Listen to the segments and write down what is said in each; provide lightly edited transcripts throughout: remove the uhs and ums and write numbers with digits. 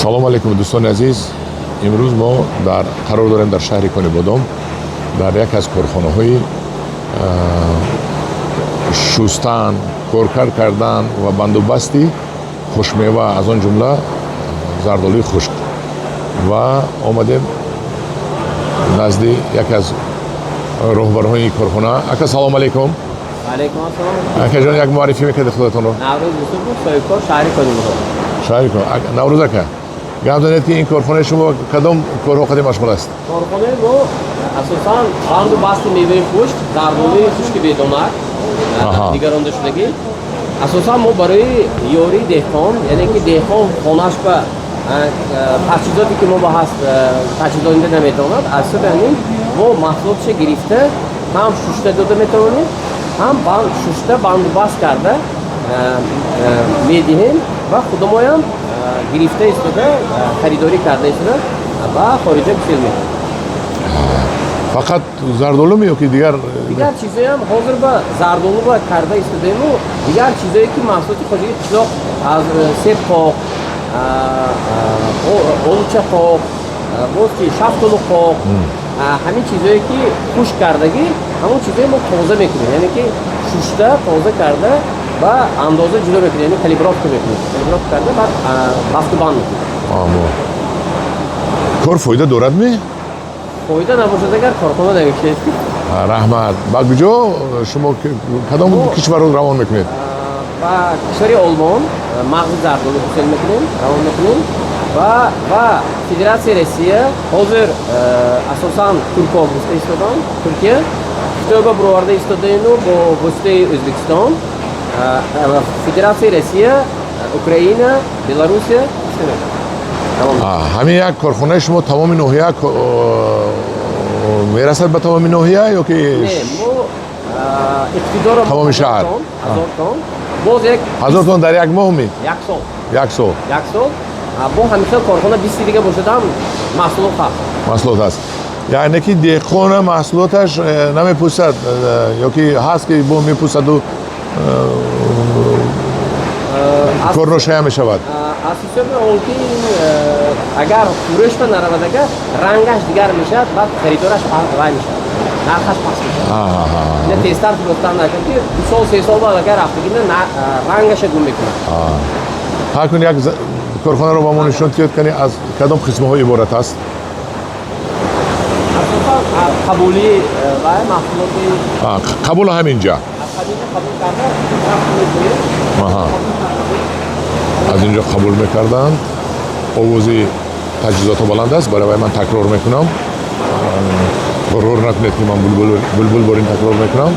Салом алейкум, дӯстони азиз. Имрӯз мо дар қарор дорем дар шаҳри Конибодом, дар яке аз корхонаҳои шустан, коркард кардан ва бандубасти хушкмева, аз он ҷумла зардолуи хушк, ва омадем назди яке аз роҳбарҳои корхона. Ака, салом алейкум. Алейкум ассалом. Акаҷон, як муаррифӣ мекардед худатонро? Наврӯз Юсупов, соҳибкор, шаҳри Конибодом. Шаҳри. Наврӯз ака, гап занед, ки ин корхонаи шумо кадом корҳо қадим машғул аст? Корхонаи мо асосан банду басти меваи хушк, зардолуи хушки бедонак, дигарондашудагӣ. Асосан мо барои ёрии деҳқон, яъне ки деҳқон хонааш ба таҷҳизоте, ки мо ба ҳаст, таҷҳизонида наметавонад, аз ҳисоби ҳамин мо маҳсулотша гирифта, ҳам шушта дода метавонем, ҳам шушта бандубаст карда медиҳем ва худамоям гирифта истода, харидорӣ карда истода, ба хориҷа гусел мекунем. Фақат зардолуми ё ки дигар? Дигар чизоям. Ҳозир ба зардолу ба карда истодаему, дигар чизое, ки маҳсулоти хоҷагии қишлоқ, аз себқоқ, олучақоқ, боз чи, шафтолуқоқ, ҳамин чизое, ки хушк кардагӣ, ҳамон чизое мо тоза мекунем, яъне ки шушта, тоза карда, ба андоза ҷудо мекунем, яъне калибровка мекунем, калибровка карда, баъд басту банд мекунем. Кор фоида дорад ми? Фоида набошад, агар корхона намекушед. Раҳмат. Ба куҷо шумо, кадом кишварро равон мекунед? Ба кишвари Олмон мағзи зардолу гусел мекунем, равон мекунем ва Федератсияи Россия. Ҳозир асосан туркҳо гуфта истоданд, Туркия, Хитойба буроварда истодаему бо воситаи Ӯзбекистон, Федератсияи Россия, Украина, Беларусия. Ҳамин як корхонаи шумо тамоми ноҳия мерасад, ба тамоми ноҳия ё ки? Не, мо иқтидорро Тамоми шаҳр. 1000 тонн, боз як 1000 тонн дар як моҳ ми? Як сол. Як сол. Як сол. Бо ҳамин хел корхона 20-ти дига бошад ҳам, маҳсулот ҳаст. Маҳсулот ҳаст, яъне ки деҳқона маҳсулоташ намепӯсад ё ки ҳаст, ки бо мепӯсаду кор ношоя мешавад? Аз ҳисоби он ки агар фурӯшба наравад, агар рангаш дигар мешавад, баъд харидораш вай мешавад, нархаш паст мешавад. Ина тезтар фурӯхтан накун, ки 2 сол, 3 сол баъд агар рафтагина, рангаша гум мекунад. Ҳар кун як корхонаро ба мо нишон диҳед, кани аз кадом қисмҳо иборат аст? Асосан қабули ва маҳсулоти. Қабул ҳамин ҷа? Аз ҳаминҷа қабул карда. Аз ин ҷо қабул мекарданд. Овози таҷҳизотҳо баланд аст, барои вай ман такрор мекунам. Ғурур накунед, ки ман булбул борин такрор мекунам.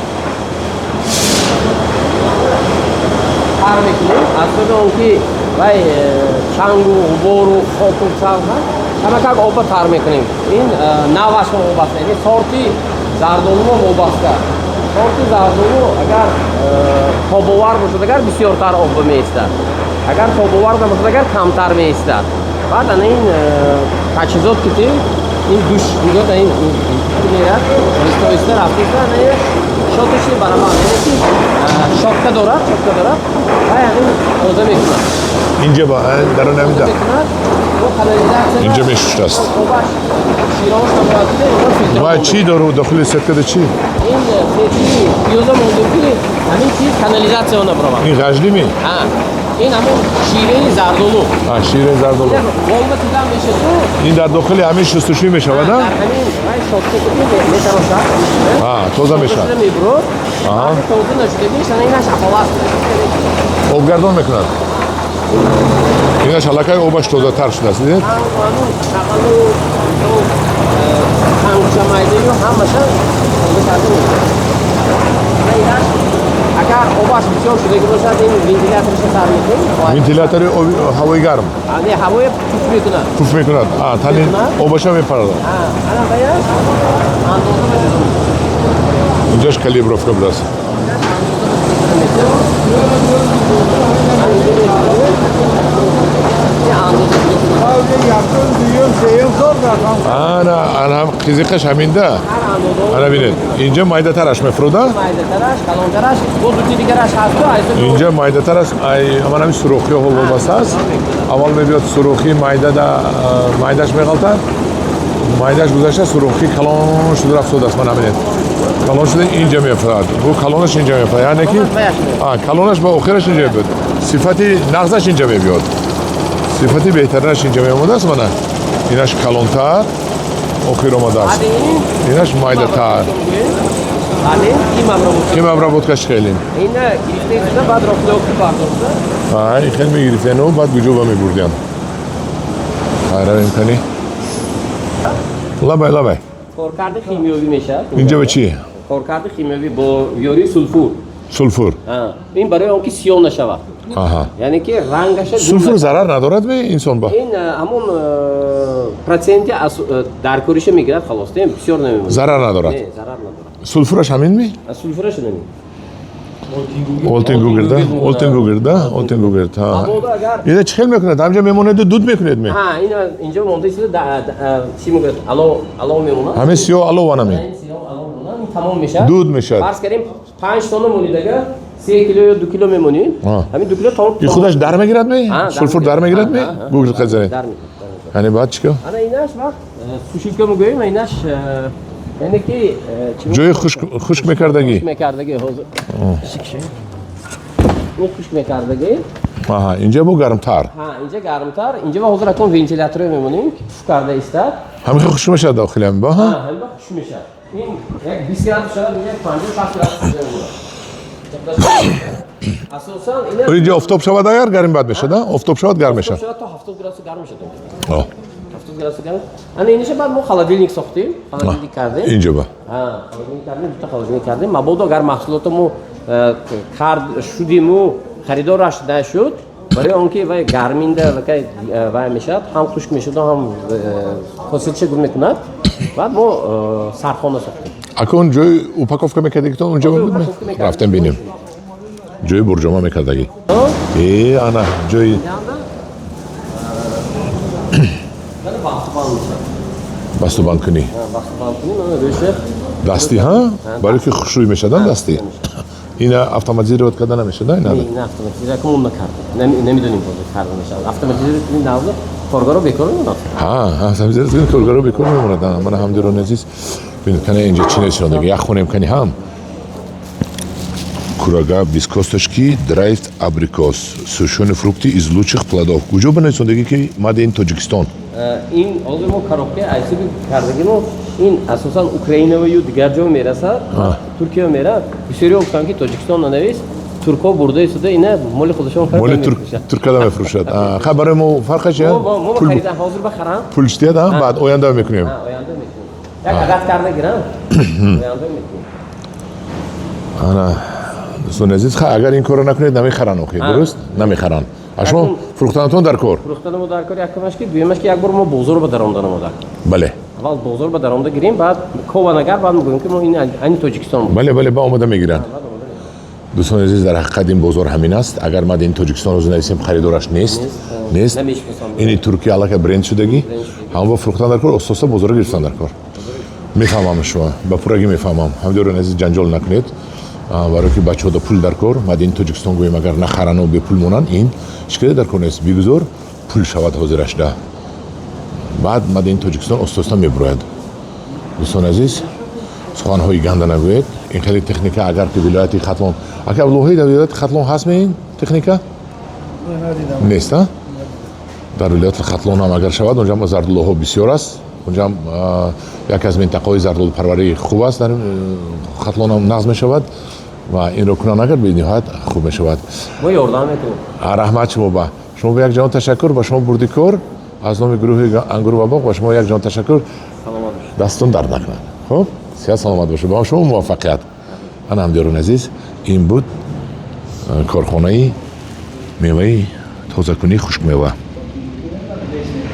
Тар мекунем, аз сабаби он ки вай чангу ғубору хоку чанг ҳаст, камакак обба тар мекунем. Ин наваш вобаста, яъне сорти зардолумо вобаста. Сорти зардолу агар тобовар бошад, агар бисёртар обба меистад, агар тобовар набошад, агар камтар меистад. Баъд ана ин таҷҳизот ки ин душ нигоҳ, ин мерад, оҳиста оҳиста рафтиста, ана щёточный барабан, яъне ки щётка дорад, щётка дорад ва ҳамин тоза мекунад. Инҷа ба дарун ҳамин. Мекунад бо канализатсия. Инҷа мешуштааст. Обаш широш набояд. Ва чӣ дору дохили сеткада, чӣ? Ин сетки пиёза мондем, ки ҳамин чиз канализатсия набаромад. Ин ғажлими? Ин ҳамон шираи зардолу. Шираи зардолу. Волна тидан мешаду. Ин дар дохили ҳамин шустушӯй мешавад? Дар ҳамин вай щётка метарошад. Тоза мешавад. Мебурод, тоза нашудагиш ана инаш афолас. Обгардон мекунад. Инаш аллакай обаш тозатар шудааст, дидед? Шағалу чангчамайдаю ҳамаша тоза карда мешавад. Инаш агар обаш бисёр шудагӣ бошад, ин вентиляторша сар мекунем. Вентилятори ҳавои гарм? Не, ҳавои пуф мекунад. Пуф мекунад, тани обаша мепарад. Ана баяш андоза. Инҷош калибровка будааст. Андоза. Ана, ана қизиқаш ҳаминда. Ана бинед, инҷа майдатараш мефурӯда. Майдатараш, калонтараш, бо дути дигараш ҳаст. Инҷа майдатар аст, ман ҳамин сурохиҳо вобаста аст. Аввал мебиёд сурохи майдада, майдаш меғалтад, майдаш гузашта сурохи калон шуда рафтодааст. Мана бинед, калон шуда инҷа мефурад, бу калонаш инҷа мефурад, яъне ки калонаш ба охираш инҷа мебиёд, сифати нағзаш инҷа мебиёд, сифати беҳтаринаш инҷа меомадааст. Мана инаш калонтар охир омадааст, инаш майдатар. Ким обработкаш хелем? Ин хел мегирифтену баъд гуҷоба мебурдиям. Хайравем, кани, лабай, лабай. Коркарди химиёвӣ мешавад. Инҷа ба чӣ? Коркарди химиёвӣ бо ёрии сулфур. Сулфур. Ин барои он ки сиёҳ нашавад, яъне ки рангаша. Сулфур зарар надорад ме инсон ба? Ин ҳамон проценти даркориша мегирад, халос, бисёр намемонад. Зарар надорад? Не, зарар надорад. Сулфураш ҳамин ми? Сулфураш намин. Олтингугирда, олтингугирда, олтингугирд. Ина чӣ хел мекунад? Ҳамҷа мемонеду дуд мекунед ме? Инҷо монда истода, чӣ мегӯяд, алов, алов мемонад. Ҳамин сиёҳ алов анами. Тамом мешавад. Дуд мешавад. Фарз кардем, 5 тонна монидага, 3 кило ё 2 кило мемонӣ, ҳамин 2 кило. И худаш дар мегирад ме? Сулфур дар мегирад ме? Гугирд қазанед, яъне баъд чӣ кор? Ана инаш вақт сушилка мегӯем, инаш яъне ки ҷои хушк мекардагӣ. Мекардагӣ, ҳозир ин хушк мекардагӣ. Аҳа, инҷа бо гармтар. Ҳа, инҷа гармтар. Инҷа ва ҳозир акун вентиляторро мемонем, ки пуф карда истад. Ҳамин хел хушк мешавад дохили ҳамин ба? Ҳамин ба хушк мешавад. Ин як 20 градус шавад, як 50-60 градус мемонад. Асосан ина инҷа офтоб шавад, агар гарм бад мешавад, офтоб шавад, гарм мешавад. То 70 градус гарм мешавад. 70 градус гарм. Ана иниша баъд мо холодильник сохтем, холодильник кардем. Инҷа ба? Холодильник кардем, дута холодильник кардем. Мабодо агар маҳсулото мо кард шудиму харидораш нашуд, барои он ки вай гарминда вай мешавад, ҳам хушк мешуду, ҳам ҳосилча гум мекунад, баъд мо сархона сохтем. Акун ҷои упаковка мекардагитон унҷа буд? Рафтем бинем ҷои бурҷома мекардагӣ. Э, ана ҷои бастубандкунӣ. Дастӣ, ҳа, барои ки хушрӯй мешавад дастӣ. Ина автоматизировать карда намешавад? Ина автоматизировать накарда, намедонем, ҳозир карда мешавад. Автоматизировать навза коргаро бекор мемонад. Ҳа, автоматизировать коргаро бекор мемонад. Мана, ҳамдирони азиз, бинед, кане, инҷа чӣ несондагӣ, як хонем, кани ҳам. Курага без косточки, драйв абрикос, сушёные фрукты из лучших плодов. Куҷо банависондагӣ ки made in Тоҷикистон? Ин ҳозир мо коробка айсиби кардагимо, ин асосан Украинаваю дигар ҷо мерасад, Туркия мерад. Бисёриҳо гуфтанд, ки Тоҷикистон нанавис, туркҳо бурда истода, ина моли худашон. Моли туркада мефурӯшад. Ха, барои мо фарқаш ҳозир бахарам. Пул читияд, баъд оянда мекунем. Оянда мекунем, як адад карда гирам, оянда мекунем. Ана, дӯстони азиз, ха, агар ин корро накунед, намехаранд охи, дуруст намехаранд. А шумо фурӯхтанатон дар кор. Фурӯхтанамо дар кор якумаш, ки дуюмаш, ки як бор мо бозор ба даромданамо дар кор. Аввал бозор ба даромда гирем, баъд кованагар, баъд мегӯем, ки мо ин ани Тоҷикистон. Бале, ба омода мегиранд. Дӯстони азиз, дар ҳақиқат ин бозор ҳамин аст. Агар made in Тоҷикистон розӣ нависем, харидораш нест, нест. Ини Туркия аллакай бренд шудагӣ, ҳам бо фурӯхтан дар кор, остоста бозорро гирифтан дар кор. Мефаҳмам, шумо ба пуррагӣ мефаҳмам. Ҳамдиёрони азиз, ҷанҷол накунед, барое ки бачаҳо пул дар кор. Made in Тоҷикистон гӯем, агар нахарану бепул монанд, ин ҳеч дар кор нест. Бигузор пул шавад ҳозирашда, баъд made in Тоҷикистон остоста мебурояд. Дӯстони азиз, суханҳои ганда нагӯед. Ин хеле техника, агар ки вилояти Хатлон, ака Абдулвоҳид, дар вилояти Хатлон ҳаст ме ин техника? Нест. А дар вилояти Хатлон ҳам агар шавад, онҷа зардулоҳо бисёр аст, онҷа яке аз минтақаҳои зардулпарварӣ хуб аст. Дар Хатлон ҳам нағз мешавад ва инро кунан агар, бениҳоят хуб мешавад. Мо ёрдам мекунем. Раҳмат шумо ба шумо, ба як ҷаҳон ташаккур. Ба шумо бурди кор. Аз номи гурӯҳи Ангур ва боғ ба шумо як ҷаҳон ташаккур. Дастон дард накунад. Хуб, сиҳат саломат бошед, ба шумо муваффақият. Ана, ҳамдиёрони азиз, ин буд корхонаи меваи тозакунии хушкмева.